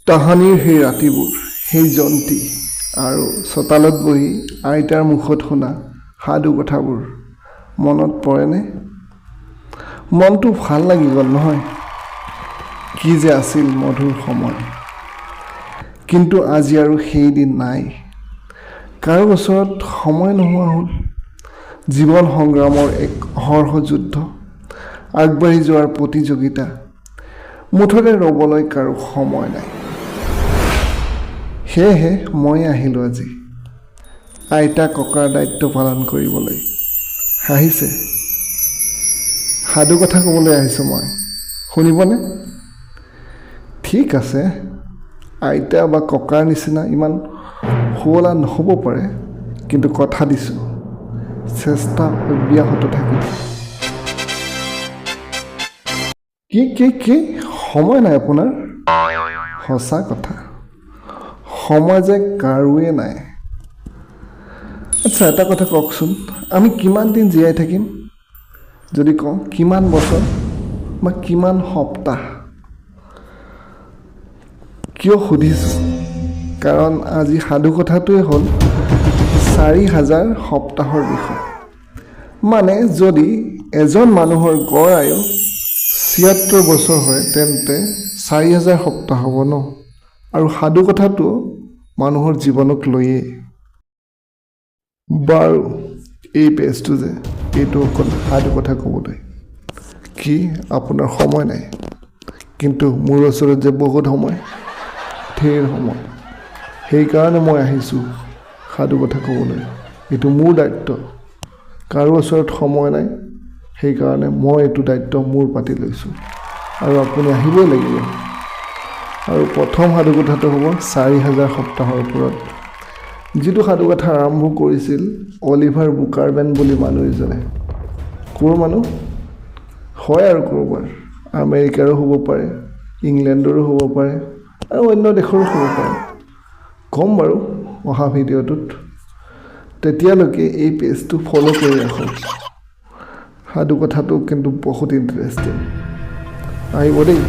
তাহানিৰ সেই ৰাতিবোৰ, সেই জয়ন্তী আৰু চোতালত বহি আইতাৰ মুখত শুনা সাধু কথাবোৰ মনত পৰেনে? মনটো ভাল লাগি গ'ল নহয়? কি যে আছিল মধুৰ সময়! কিন্তু আজি আৰু সেই দিন নাই। কাৰো ওচৰত সময় নোহোৱা হ'ল। জীৱন সংগ্ৰামৰ এক অহৰহ যুদ্ধ, আগবাঢ়ি যোৱাৰ প্ৰতিযোগিতা, মুঠতে ৰ'বলৈ কাৰো সময় নাই। সেয়েহে মই আহিলোঁ আজি আইতা ককাৰ দায়িত্ব পালন কৰিবলৈ। হাঁহিছে? সাধু কথা ক'বলৈ আহিছোঁ মই, শুনিবনে? ঠিক আছে, আইতা বা ককাৰ নিচিনা ইমান শুৱলা নহ'ব পাৰে, কিন্তু কথা দিছোঁ, চেষ্টা অব্যাহত থাকিব। কি কি কি? সময় নাই আপোনাৰ? সঁচা কথা, সময় যে কাৰোৱে নাই। আচ্ছা, এটা কথা কওকচোন, আমি কিমান দিন জীয়াই থাকিম? যদি কওঁ কিমান বছৰ বা কিমান সপ্তাহ? কিয় সুধিছোঁ? কাৰণ আজি সাধু কথাটোৱে হ'ল 4000 সপ্তাহৰ বিষয়। মানে যদি এজন মানুহৰ গড় আয়ু 76 বছৰ হয়, তেন্তে 4000 সপ্তাহ হ'ব ন? আৰু সাধু কথাটো মানুহৰ জীৱনক লৈয়ে। বাৰু, এই পেজটো যে, এইটো অকল সাধু কথা ক'বলৈ। কি আপোনাৰ সময় নাই? কিন্তু মোৰ ওচৰত যে বহুত সময়, ঢেৰ সময়। সেইকাৰণে মই আহিছোঁ সাধু কথা ক'বলৈ। এইটো মোৰ দায়িত্ব। কাৰো ওচৰত সময় নাই, সেইকাৰণে মই এইটো দায়িত্ব মূৰ পাতি লৈছোঁ আৰু আপুনি আহিবই লাগিব। আৰু প্ৰথম সাধুকথাটো হ'ব 4000 সপ্তাহৰ ওপৰত, যিটো সাধুকথা আৰম্ভ কৰিছিল অলিভাৰ বুকাৰমেন বুলি মানুহ এজনে। ক'ৰ মানুহ হয় আৰু? ক'ৰবাৰ আমেৰিকাৰো হ'ব পাৰে, ইংলেণ্ডৰো হ'ব পাৰে আৰু অন্য দেশৰো হ'ব পাৰে। ক'ম বাৰু অহা ভিডিঅ'টোত। তেতিয়ালৈকে এই পেজটো ফ'ল' কৰি ৰাখক। সাধুকথাটো কিন্তু বহুত ইণ্টাৰেষ্টিং। আহিব দেই।